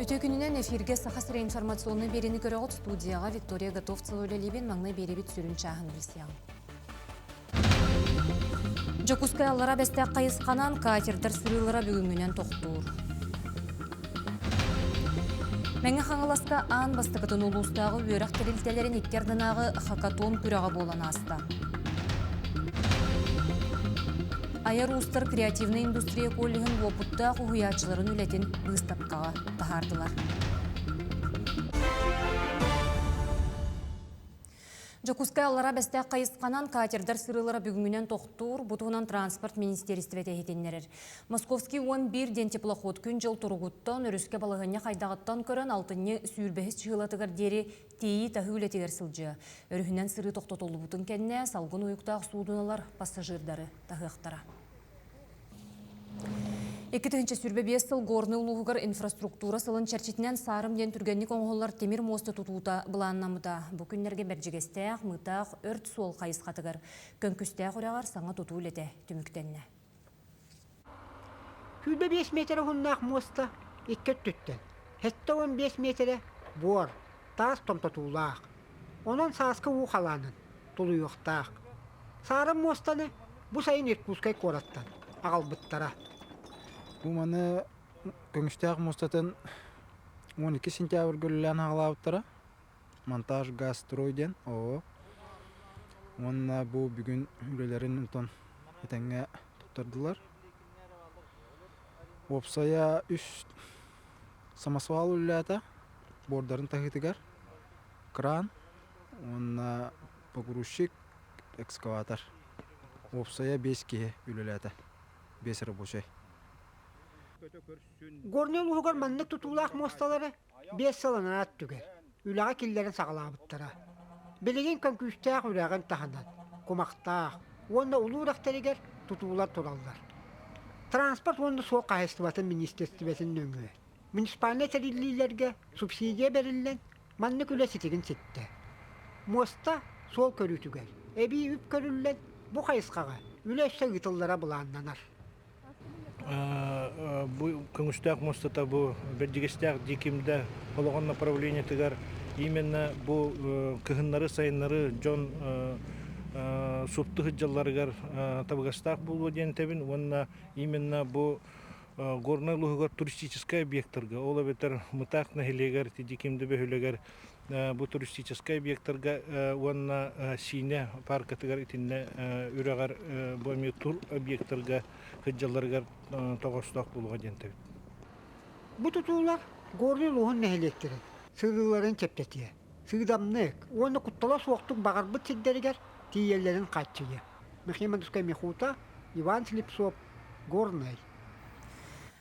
Үтүө күнүнэн эфиргэ Саха сирэ информационнай биэриини көрөҕүт. Студияҕа Виктория Готовцева үлэлиибин. Маҥнай биэрэбит сүрүн чааһын билсиэҕиҥ. Дьокуускай Аллара Бэстээх хайысханан катердар сырыылара бүгүҥҥүнэн тохтуур. Мэҥэ Хаҥаласка аан бастакытын улуустааҕы үөрэх тэрилтэлэрин икки ардынааҕы хакатон күрэҕэ буолан ааста. Айар уустар креативнай индустрия коллеһын уопуттаах уһуйааччыларын үлэтин быыстапкаҕа таһаардылар. Дьокуускай Аллара Бэстээх хайысханан катердар сырыылара бүгүҥҥүнэн тохтуур, бу туһунан транспорт министиэристибэтэ иһитиннэрэр. Московский 11 диэн теплоход күн-дьыл туругуттан, өрүскэ балаһыанньа хайдаҕыттан көрөн алтынньы сүүрбэһис чыһыылатыгар диэри тиэйии-таһыы үлэтигэр сылдьыа. Өрүһүнэн сырыы тохтотуллубутун кэннэ салгын уйуктаах суудуналар пассажирдары таһыахтара. 2025 сыл Горнай улууһугар инфраструктура сылын чэрчитинэн Саарым диэн түргэнник оҥоһуллар тимир муоста тутуута былааннаммыта. Бу күннэргэ Бэрдьигэстээх, Мытаах, Өрт суол хайысхатыгар Көҥкүстээх үрэҕэр саҥа тутуу үлэтэ түмүктэннэ. 25 миэтэрэ уһуннаах муоста икки өттүттэн, 75 миэтэрэ буор, таас томтотуулаах. Онон сааскы уу халаанын тулуйуохтаах. Саарым муостаны бу сайын Иркутскай куораттан аҕалбыттара. Бу маны көмүстээх муостатын 12 сентябрьга үлэлээн аҕалаабыттара. Монтаж газстрой диэн ООО. Уонна бу бүгүн үлэлэрин онтон этэҥҥэ туттардылар. Уопсайа үс самосвал үлэлээтэ буордарын таһыытыгар кран уонна погрузчик, экскаватор. Уопсайа биэс киһи үлэлээтэ, биэс рабочай. Горнай улууһугар маннык тутуулаах муосталары 5 сыл анараа өттүгэр үлэҕэ киллэрэн саҕалаабыттара. Билигин көҥкүүстээх үрэҕин таһынан кумахтаах уонна улуу үрэхтэригэр тутуулар тураллар. Транспорт уонна суол хаһаайыстыбатын министиэристибэтин нөҥүө муниципальнай тэриллиилэргэ субсидия бэриллэн маннык үлэ ситигин ситтэ. Муоста суол көрүүтүгэр эбии үп көрүллэн бу хайысхаҕа үлэ өссө ыытыллара былааннанар. Бу көҥүстээх муостата бу Бэрдьигэстээх Дьиикимдэ олоҕун направлениетыгар именно бу кыһыннары-сайыннары дьон супту сылдьалларыгар табыгастаах буолуо диэн этэбин уонна именно бу Горнай улууһугар туристическай объектарга, ол эбэтэр Мытаах нэһилиэгэр, Дьиикимдэ бөһүөлэгэр бу туристическай объектарга уонна Сиинэ пааркатыгар итиннэ үрэҕэр бу эмиэ тур объектарга сылдьалларыгар тоҕоостоох буолуоҕа диэн этэбит. Бу тутуулар Горнай улууһун нэһилиэктэрин сырыыларын чэпчэтиэ, сыыдамнык уонна куттала суохтук баҕарбыт сирдэригэр тиийэллэрин хааччыйыа. Михаил Мандускай Михута, Иван Слепцов, Горнай.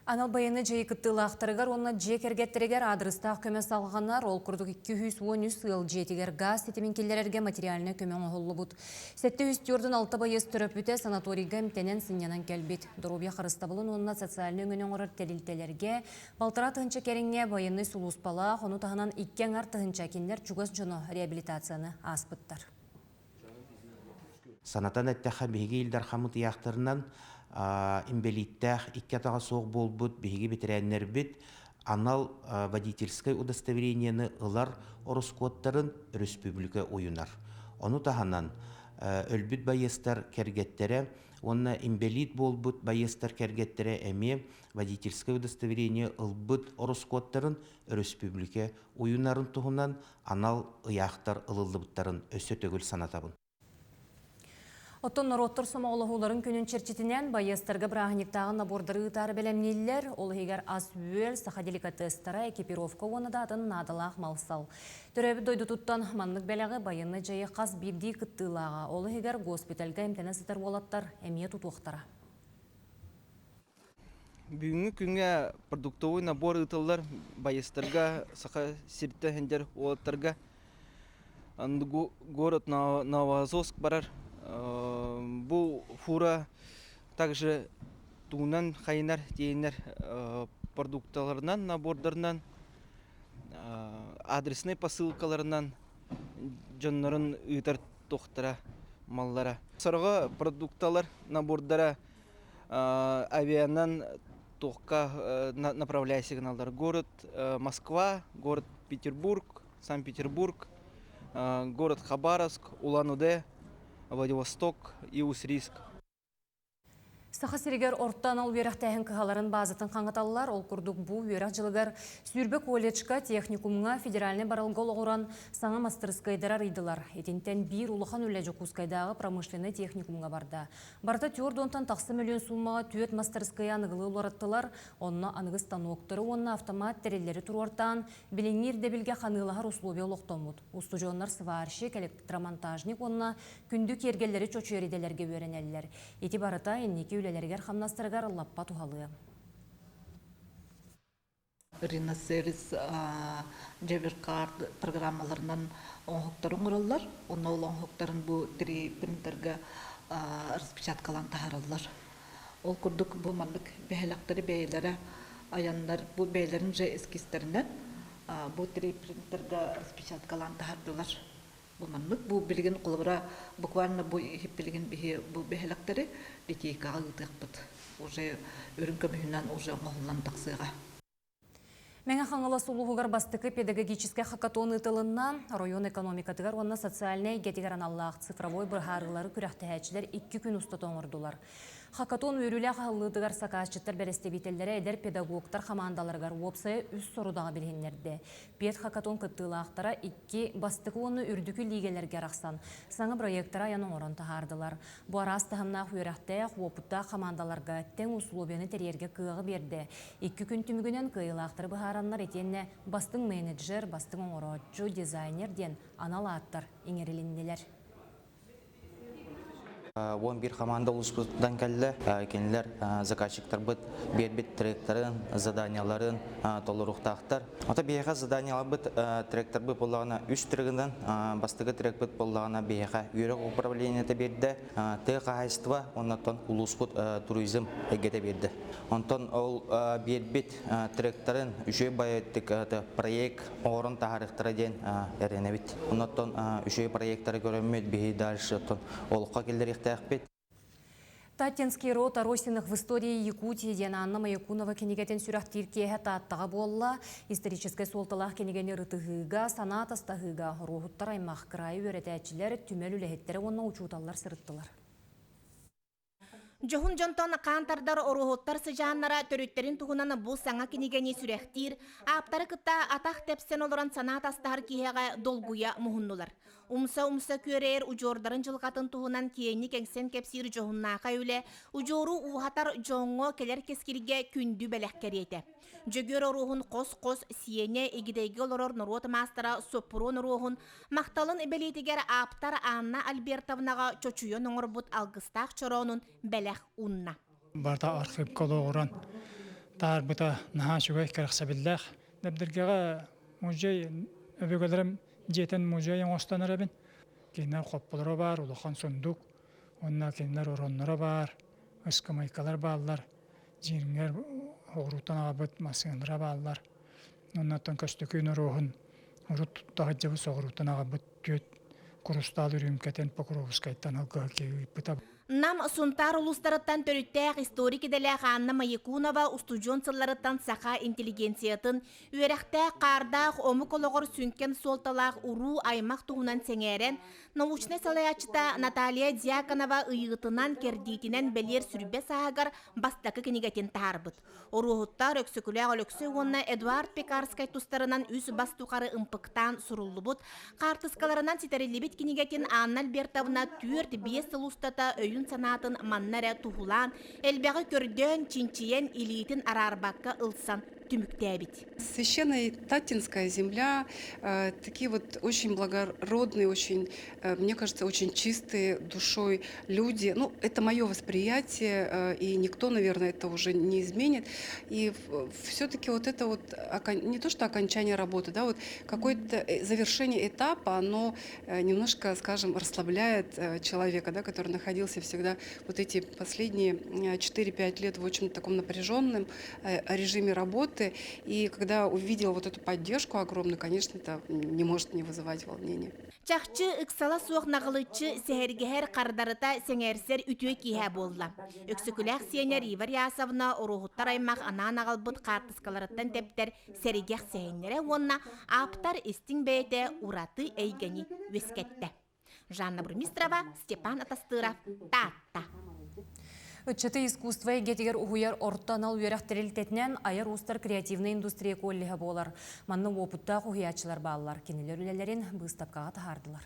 Анал байыаннай дьайыы кыттыылаахтарыгар уонна дьиэ кэргэттэригэр аадырыстаах көмө салҕанар. Ол курдук 213 ыал дьиэтигэр гаас ситимин киллэрэргэ материальнай көмө оҥоһуллубут. 746 байыас төрөппүтэ санаторийга эмтэнэн сынньанан кэлбит. Доруобуйа харыстабылын уонна социальнай өҥөнү оҥорор тэрилтэлэргэ 1,5 тыһыынча кэриҥэ байыаннай сулууспалаах, ону таһынан 2,5 тыһыынча кинилэр чугас дьоно реабилитацияны ааспыттар. Санатан эттэххэ, биһиги Ил Дархаммыт ыйаахтарынан инбэлииттээх икки атаҕа суох буолбут биһиги бэтэрээннэрбит анал водительскай удостоверениены ылар ороскуоттарын өрөспүүбүлүкэ уйунар. Ону таһынан өлбүт байыастар кэргэттэрэ уонна инбэлиит буолбут байыастар кэргэттэрэ эмиэ водительскай удостоверение ылбыт ороскуоттарын өрөспүүбүлүкэ уйунарын туһунан анал ыйаахтар ылыллыбыттарын өссө төгүл санатабын. Оттон норуоттар сомоҕолоһууларын күнүн чэрчитинэн байыастарга бырааһынньыктааҕы набордары ыытаары бэлэмнииллэр. Ол иһигэр ас-үөл, саха деликатестара, экипировка уонна да атын наадалаах мал-сал. Төрөөбүт дойдутуттан маннык бэлэҕи байыаннай дьайыы хас биирдии кыттыылааҕа, ол иһигэр госпитальга эмтэнэ сытар уолаттар эмиэ тутуохтара. Бүгүҥҥү күҥҥэ продуктовый набор ыытыллар байыастарга, Саха сириттэн сылдьар уолаттарга. Город Новоазовск барар. Бу фура также тугунан хайынар тиэйинэр продукталарынан, набордарынан, адресный посылкаларынан дьоннорун ыытар туохтара, маллара. Сороҕо продукталар набордара авианан Туохка направляйся гыналлар. Город Москва, город Петербург, Санкт-Петербург, город Хабаровск, Улан-Удэ, Владивосток и Уссурийск. Саха сиригэр орто анал үөрэхтээһин кыһаларын баазатын хаҥаталлар. Ол курдук бу үөрэх дьылыгар 20 колледжка, техникумҥа федеральнай барылга олоҕуран саҥа мастарыскыайдары арыйдылар. Итинтэн биир улахан үлэ Дьокуускайдааҕы промышленнай техникумҥа барда. Барыта 40 тахса мөлүйүөн суумаҕа түөрт мастарыскыайы аныгылыы уларыттылар. Онно аныгы станоктары уонна автомат тэриллэри туруортаан, билиҥҥи ирдэбилгэ ханыылаһар условия олохтоммут. Устудьуоннар сварщик, электромонтажник уонна күндү киэргэллэри чочуйар идэлэргэ үөрэнэллэр. Ити барыта инники үлэлэригэр-хамнастарыгар лаппа туһалыа. Риносервис Джеверкард программаларынан оҥоһуктары оҥороллор. Онно ол оҥоһуктарын бу 3 принтерга распечаткалаан таһаараллар. Ол курдук бу маннык бэһэлэхтэри бэйэлэрэ айаннар бу бэйэлэрин же эскизтэринэн бу 3 принтерга распечаткалаан таһаардылар. Бу маннык бу билигин холобура буквально бу иһип билигин биһи бу бэһэлэхтэри литейкаҕа ыытыахпыт. Уже үрүҥ көмүһүнэн уже оҥоһуллан тахсыаҕа. Мэҥэ Хаҥалас улууһугар бастакы педагогическай хакатон ыытылынна. Оройуон экономикатыгар уонна социальнай эйгэтигэр аналлаах цифровой быһаарыылары күрэхтэһээччилэр 2 күн устата оҥордулар. Хакатон үөрүүлээх аһыллыытыгар сакаасчыттар бэрэстэбиитэллэрэ эдэр педагогтар хамаандаларыгар уопсайа үс сорудаҕы билиһиннэрдэ. Педхакатон кыттыылаахтара икки бастакы уонна үрдүкү лиигэлэргэ арахсан, саҥа бырайыактары айан оҥорон таһаардылар. Бу араас таһымнаах үөрэхтээх, уопуттаах хамаандаларга тэҥ усулуобуйаны тэрийэргэ кыаҕы биэрдэ. Икки күн түмүгүнэн кыайыылаахтары быһаараннар итиэннэ бастыҥ менеджер, бастыҥ оҥорооччу, дизайнер диэн анал ааттар иҥэрилиннилэр. 11 команда улууспутуттан кэллэ. Кинилэр заказчиктарбыт биэрбит тректарын, заданияларын толоруохтаахтар. Ото биһиэхэ заданияларбыт тректорбыт буоллаҕына үс трегынан бастакы трекпит буоллаҕына биһиэхэ үөрэх управлениета биэрдэ, тыа хаһаайыстыба оннуттан улууспут туризм эйгэтэ биэрдэ. Онтон ол биэрбит тректарын үчүгэй баайдык проект оҥорон таһаарыахтара диэн эрэнэбит. Оннуттан үчүгэй проектары көрөммүт биһи дальше оттон олоххо киллэриэхтээхпит. Таттинский род Аросиных в истории Якутии диэн Анна Маякунова кинигэтин сүрэхтиир киэһэ Тааттаҕа буолла. Историческай суолталаах кинигэни ырытыһыыга, санаа атастаһыыга Оруоһуттар аймах, кыраайы үөрэтээччилэр, түмэл үлэһиттэрэ уонна учууталлар сырыттылар. Дьоһун дьонтон хаан тардар оруоһуттар сыдьааннара төрүттэрин туһунан бу саҥа кинигэни сүрэхтиир, ааптары кытта атах тэпсэн олорон санаа атастаһар киһиэхэ долгуйа муһуннулар. Умса-умса күөрэйэр удьуордарын дьылҕатын туһунан киэҥник эҥсэн кэпсиир дьоһуннаахай үлэ удьуору ууһатар дьоҥҥо кэлэр кэскилгэ күндү бэлэх кэриэтэ. Дьөгүөр Оруоһун хос-хос сиэнэ Игидэйгэ олорор норуот маастара Соппуруон Оруоһун махталын бэлиэтигэр ааптар Анна Альбертовнаҕа чочуйан оҥорбут алгыстаах чороонун бэлэх уунна. Барыта архыыпка олоҕуран таһаарбыта наһаа үчүгэй, кэрэхсэбиллээх. Дэбдиргэҕэ музей өбүгэлэрим дьиэтин музей оҥостон эрэбин. Кинилэр хопполоро баар, улахан сундук, уонна кинилэр оронноро баар, ыскамыайкалар бааллар. Дьиҥэр оҕуруоттан аҕалбыт массыыналара бааллар. Оннуттан Көстөкүүн Оруоһун урут тутта сылдьыбыт соҕурууттан аҕалбыт түөрт курустаал үрүүмкэтин Покровскайтан ылгыһа ыыппыта. Нам Сунтаар улуустарыттан төрүттээх историк идэлээх Анна Маякунова устудьуон сылларыттан саха интеллигенциятын, үөрэхтээх, хаардаах омук олоҕор сүҥкэн суолталаах уруу-аймах туһунан сэҥээрэн, научнай салайааччыта Наталья Дьяконова ыйыытынан-кэрдиитинэн бэлиэр сүрбэ сааһыгар бастакы кинигэтин таһаарбыт. Оруоһуттар Өксөкүлээх Өлөксөй уонна Эдуард Пекарскай тустарынан үс бас тухары ымпыктаан суруллубут, хаартыскаларынан ситэриллибит кинигэтин Анна Альбертовна 4-5 сыл устата өйүн-санаатын манна эрэ туһулаан, элбэҕи көрдөөн, чинчийэн, илиитин араарбакка ылсан түмүктээбит. Священная Таттинская земля, такие вот очень благородные, очень, мне кажется, очень чистые душой люди. Ну, это мое восприятие, и никто, наверное, это уже не изменит. И все-таки вот это вот не то что окончание работы, да, вот какое-то завершение этапа, оно немножко, скажем, расслабляет человека, да, который находился всегда вот эти последние 4-5 лет в очень таком напряженном режиме работы. работы. И когда увидела вот эту поддержку огромную, конечно, это не может не вызывать волнения. Чахчы ыксала суох наҕылыччы сэһэргэһэр хардарыта сэҥээрсэр үтүө киэһэ буолла. Өксөкүлээх сиэнэ Рива Рясовна Оруоһуттар аймах анаан аҕалбыт хаартыскаларыттан тэптэр сэргэх сэһэннэрэ уонна ааптар истиҥ бэйэтэ ураты эйгэни үөскэттэ. Жанна Бурмистрова, Степан Атастыров, Таатта. Ыччаты искусство эйгэтигэр уһуйар орто анал үөрэх тэрилтэтинэн айар уустар креативнай индустрия коллеһа буолар. Манна уопуттаах уһуйааччылар бааллар. Кинилэр үлэлэрин быыстапкаҕа таһаардылар.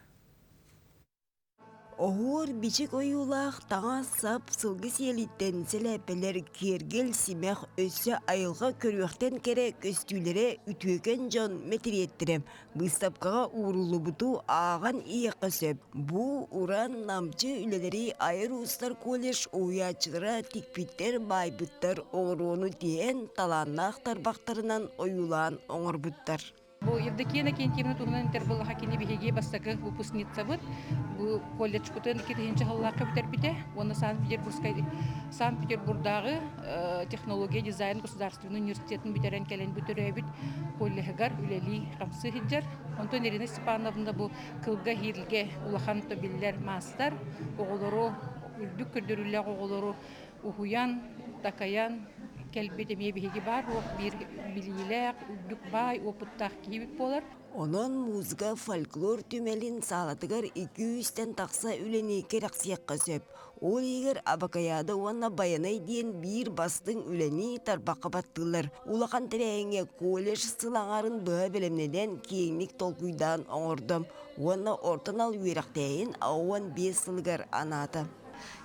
Оһуор бичик ойуулаах таҥас-сап сылгы сиэлиттэн сэлээппэлэр киэргэл симэх өссө айылҕа көрүөхтэн кэрэ көстүүлэрэ үтүөкэн дьон мэтириэттэрэ Быыстапкаҕа ууруллубуту ааҕан иһиэххэ сөп. Бу уран намчы үлэлэри айар уустар колледж уһуйааччылара тикпиттэр, баайбыттар, оҕуруону тиһэн, талааннаах тарбахтарынан ойуулаан оҥорбуттар. Бу Евдокия Иннокентьевна туһунан этэр буоллаха кини биһиги бастакы выпускницабыт. Бу колледжпытын 2000 сыллаахха бүтэрбитэ уонна Санкт-Петербургскай Санкт-Петербурдааҕы технология дизайн государственный университетын бүтэрэн кэлэн бу төрөөбүт коллеһыгар үлэлии-хамсыы сылдьар. Онтон Ирина Степановна бу кылга-иһиилгэ улахан биллэр маастар, оҕолору үрдүк көрдөрүүлээх оҕолору уһуйан, такайан кэлбит эмиэ биһиги баар биир билиилээх, үрдүк баай уопуттаах киһибит буолар. Онон музыка фольклор түмэлин саалатыгар 200-тэн тахса үлэни кэрэхсиэххэ сөп. Ол иһигэр Абакаяда уонна Байанай диэн биир бастыҥ үлэни тарбахха баттыыллар. Улахан тэрээһиҥҥэ колледж сыл аҥаарын быһа бэлэмнэнэн киэҥник толкуйдаан оҥордо уонна орто анал үөрэхтээһин 15 сылыгар анаата.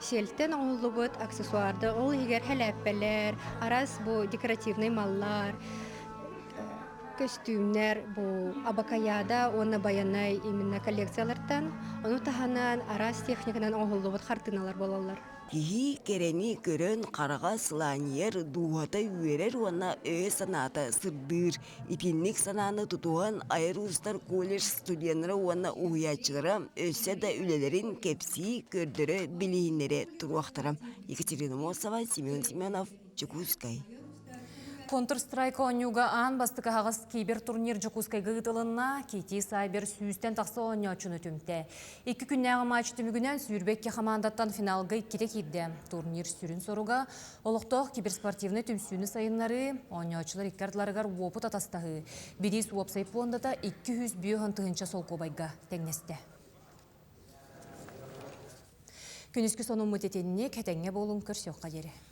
Сиэлтэн оҥоһуллубут аксессуардар, ол иһигэр хэлээппэлэр, араас бу декоративнай маллар, көстүүмнэр бу Абакаяда уонна Байанай именно коллекциялартан, ону таһынан араас техниканан оҥоһуллубут хартыыналар буолаллар. Киһи кэрэни көрөн хараҕа сылаанньыйар, дууһата үөрэр уонна өйө-санаата сырдыыр. Итинник санааны тутуһан айар уустар колледж студеннара уонна уһуйааччылара өссө да үлэлэрин кэпсии, көрдөрө, билиһиннэрэ туруохтара. Екатерина Мосова, Семен Семенов, Дьокуускай. Counter-Strike оонньууга аан бастакы аһаҕас кибер-турнир Дьокуускайга ыытылынна. Кити Сайбер сүүстэн тахса оонньооччуну түмтэ. Икки күннээҕи матч түмүгүнэн 22 хамаандаттан финалга иккитэ киирдэ. Турнир сүрүн соруга олохтоох киберспортивнай түмсүүнү сайыннарыы, оонньооччулар икки ардыларыгар уопут атастаһыы. Бириис уопсай пуондата 205 тыһыынча солкуобайга тэҥнэстэ. Күнүскү сонуммут итинник, этэҥҥэ буолуҥ, көрсүөххэ диэри.